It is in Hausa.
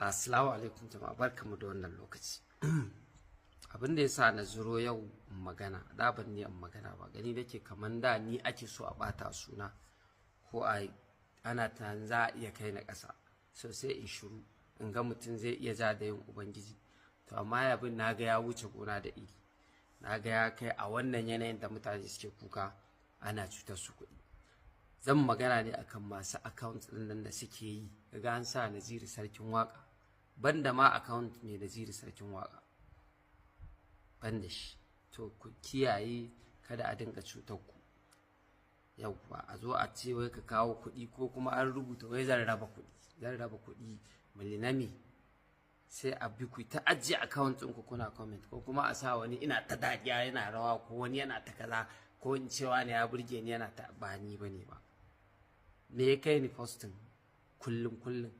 Assalamu alaikum jama'a, barkamu da wannan lokaci. Abin da ya sa na zuro yau in magana, da ban ni in magana ba, gani nake kaman da ni ake so a bata suna ko a ana tunanin za a iya kai na ƙasa. So sai in shiru in ga mutum zai iya ja da yin Ubangiji. To amma abin na ga ya wuce gona da iri. Na ga ya kai a wannan yanayin da mutane suke kuka ana cutar su kuɗi. Zan magana ne akan masu account ɗin nan da suke yi. Kaga an sa Naziru Sarkin Waƙa. Banda ma account mai Naziru Sarkin Waƙa. Banda shi. To ku kiyaye kada a dinga cutar ku. Yauwa, a zo a ce wai ka kawo kuɗi ko kuma an rubuta wai zan raba kuɗi. Zan raba kuɗi me? Sai a bi ku ta ajiye account ɗinku kuna comment, ko kuma a sa wani ina ta dariya yana rawa, ko wani yana ta kaza, ko in cewa ne ya burge ni yana ta, ba ni bane ba. Me ya kai ni posting kullum kullum?